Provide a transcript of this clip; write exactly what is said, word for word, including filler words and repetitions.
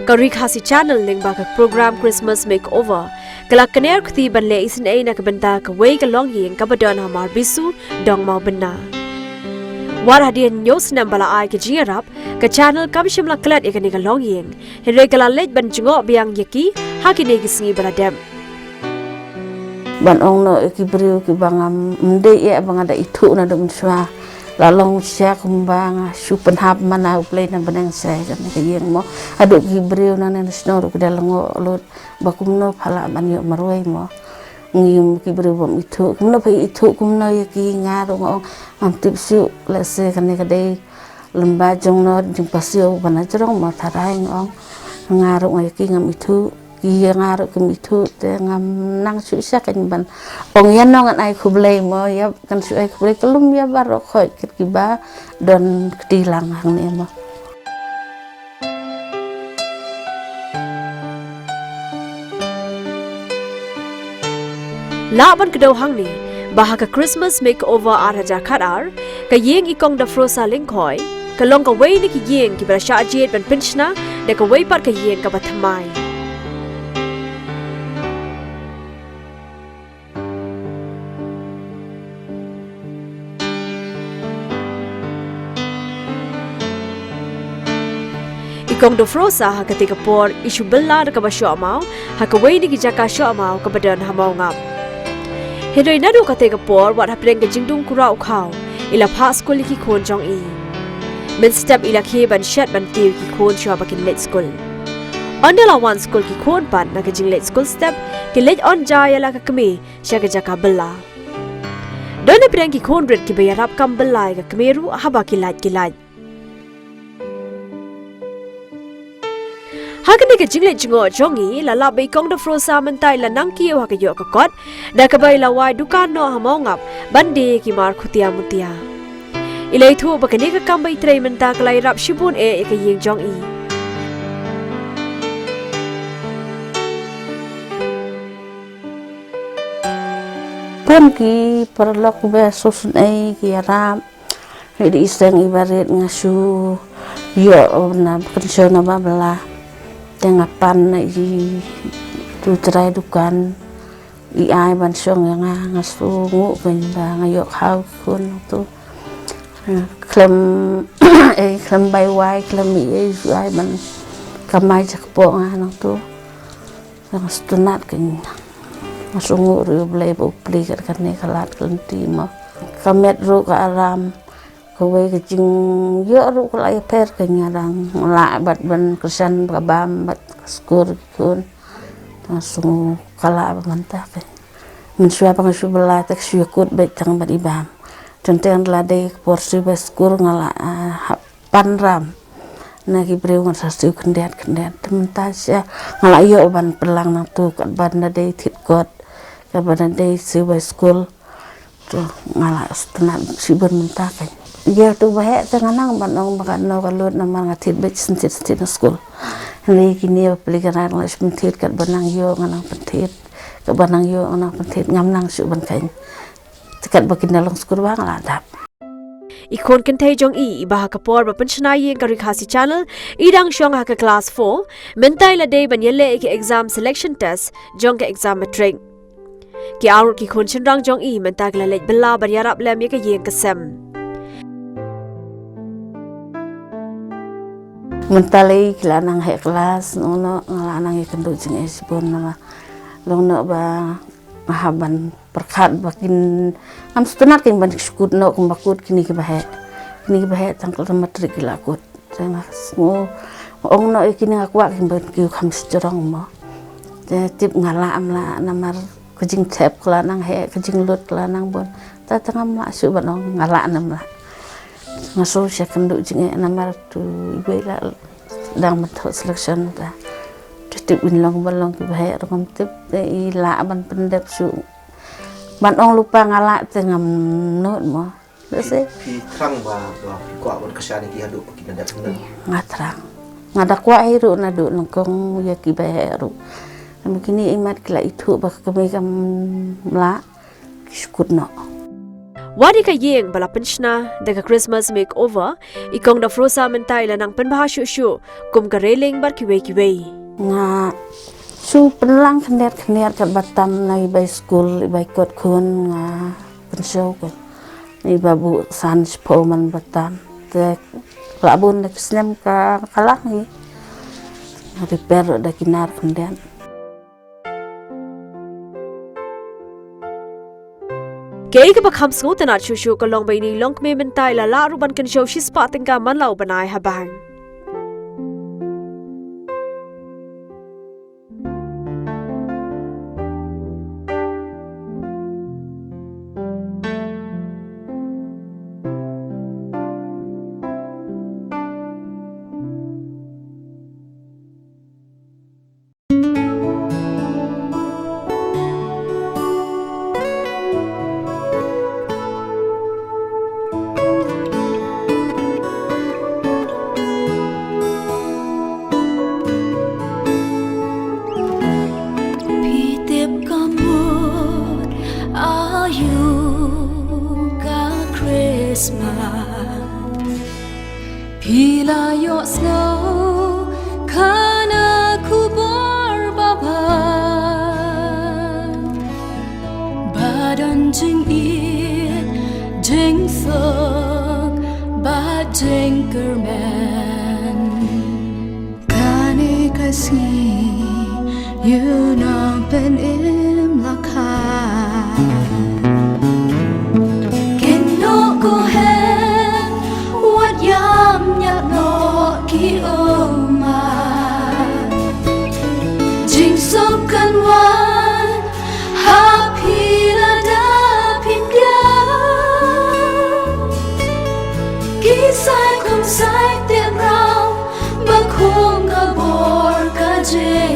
Ka Ri Khasi Channel lyngba ka program Christmas Makeover ka la kner kti ban leh isynei na ka bynta kawei ka longïing kaba don ha Marbisu, Dong Mawbynna. Wat hadien hynñiew snem ba la ai ka jingïarap, ka channel kam shym la klet ïa kane ka longïing, hynrei ka la leit ban jngoh biang ïa ki ha kine ki sngi ba la dep. Ban ong noh ïa ki briew kiba ngam dei ïa ba nga da ithuh naduh mynshuwa. La long shisha kumba nga shu pynhap mana U Blei na bneng shisha ïa kane ka ïing mo. Haduh ki briew nangne na shnong ruh ki da lyngngoh lut ba kumno pha lah ban ïoh marwei mo. Ngim, ki briew bym ithuh, kumno pha ithuh kumno ïa ki, nga ruh nga ong ngam tip shuh, lehse kane ka dei lem ba jong no jingpasiaw ba na jrong mo, tharai nga ong. Nga ruh nga ïa ki ngam ithuh, ki ïa nga ruh kim ithuh, te ngam nang shuh sha kane ban ong ïa no ngan ai khublei mo, ïa kan shu ai khublei, ka lum ïa baroh khoit kat kiba don kti lang hangne mo. Lah ban kdew hangne ba ha ka Christmas Makeover ar hajar khatar, ka ïing i Kong Daphrosar Lyngkhoi ka long kawei na ki ïing kiba la shah jied ban pynshna da kawei pat ka ïing kaba thymmai. I Kong Daphrosar ha katei ka por i shu bylla da kaba shoh maw ha kawei na ki jaka shoh maw kaba don ha Mawngap. Hynrei naduh katei ka por, wat hapdeng ka jingdum kura u khaw, i la phah skul ïa ki khun jong i. Mynstep i la khie ban shet ban tiew ïa ki khun shuwa ba kin leit skul. Ynda la wan skul ki khun pat, na ka jingleit skul step ki leit ong ja ïa la ka kmie sha ka jaka bylla. Don hapdeng ki khun rit kiba ïarap kam bylla ïa ka kmie ruh haba ki lait ki lait. Ha kane ka jingleit jngoh jong i, la lap ba i Kong Daphrosar mynta i la nang kiew ha ka ïoh ka kot da kaba i la wai dukan noh ha Mawngap ban die ïa ki mar khutia mutia. I la ithuh ba kane ka kam ba i trei mynta ka la ïarap shibun eh ïa ka ïing jong i. Pun ki paralok ba sngewsynei ki ïarap. Hynrei i seng i barit nga shu ïoh na kynshew na ba bylla. Te nga pan na i tu trai dukan. I ai ban shong ïa nga, nga sngewnguh kein ba nga ïoh khaw khun tu. Khlem, eh, khlem bai wai, khlem i, eh, shu ai ban kamai jakpoh nga nangtu. Nga sngewtynnat kein. Nga sngewnguh ruh ïa U Blei ba u plie kat kane ka lad ka lynti mo. Ka met ruh ka aram. Kawei ka jingïoh ruh ka la ïapher kein, nga dang lah bad ban kyrshan ka bam bad ka skur ki khun. Nga sngew ka lah ba mynta kein. Mynshuwa ba nga shu bylla te ka shu ïakut beit tang bad i bam. Teng teng da la dei ka por siew bai skur nga la, ah, hap pan ram na ki briew, ngan sa siew khyndiat khyndiat. Te mynta sha nga la ïoh ban pynlang nangtu, katba da dei thied kot, katba da dei siew bai skul. To nga la sngewtynnat shibun mynta kein. Ïa tu ba heh te nga nang ban ong ba katno ka lut namar nga thied beit shen thied shen thied na skul. Hynrei kine ba plie ka rat nga la shu pynthied, katba nang ïoh nga nang pynthied, katba nang ïoh nga nang pynthied, ngam nang shuh ban kheiñ. Te katba kin da long skul ba nga la dap. I khun kynthei jong i, iba ha ka por ba pynshna ïing ka Ri Khasi Channel i dang shong ha ka klas four, mynta i la dei ban ïaleh ïa ka exam selection test jong ka exam matric. Ki arngut ki khun shynrang jong i mynta ki la leit bylla ban ïarap lem ïa ka ïing ka sem. Mynta lei ki la nang heh klas, nongno nga la nang ïakynduh jingeh shibun namar long noh ba nga hap ban pyrkhat ba kin, ngam sngewtynnat kein ban shu kut noh kumba kut kine kiba heh. Kine kiba heh tang ka matric ki la kut. Te nga sngew, nga ong noh ïa kine, nga kwah kein ban kiew kham shajrong mo. Te tip nga lah em lah namar ka jingthep ka la nang heh, ka jinglut ka la nang bun. Te tang ngam lah shuh ban ong nga lah ne em lah. Nga sngew sha kynduh jingeh namar tu iwei la dang mynthoh selection ta. Te tip kin long ba long kiba heh ruh ngam tip, te i lah ban pyndep shuh. Ban ong lypa nga lah te ngam nud mo. Lehse phi thrang ba, ba phi kwah ban kyrshan ïa ki haduh ba kin da dep? Nga thrang. Nga da kwah hi ruh naduh nyngkong ïa kiba heh ruh. Namar kine imat ki la ithuh ba ka kmie kam lah, ki shu kut noh. Wat ïa ka ïing ba la pynshna da ka Christmas makeover, i Kong Daphrosah mynta i la nang pynbha shuh shuh kum ka railing bad kiwei kiwei. Nga shu pynlang khyndiat khyndiat katba tam na i bai skul, i bai kot khun, nga pynshoh ko. I ba buh san shiphew man ba tam. Te la bun da ki snem ka, ka lang i. Nga repair da ki nar khyndiat. Kaei kaba kham sngewtynnat shuh shuh ka long ba ine i longkmie mynta i la lah ruh ban kynshew shispah tyngka man la u bnai ha bank. Phi tip ka mut aïu ka Christmas? Phi la ïohsngew kane ka khubor ba bha, ba don jingïeit, jingsuk bad jingkyrmen. Kane ka sngi ïa u nongpynim la kha. Kin noh ko heh, wat ïam ñiah noh ki ummat. Jingsuk kan wan ha phi lada phin diah. Ki sai khum sai tip rau ba khum ka bor ka jing.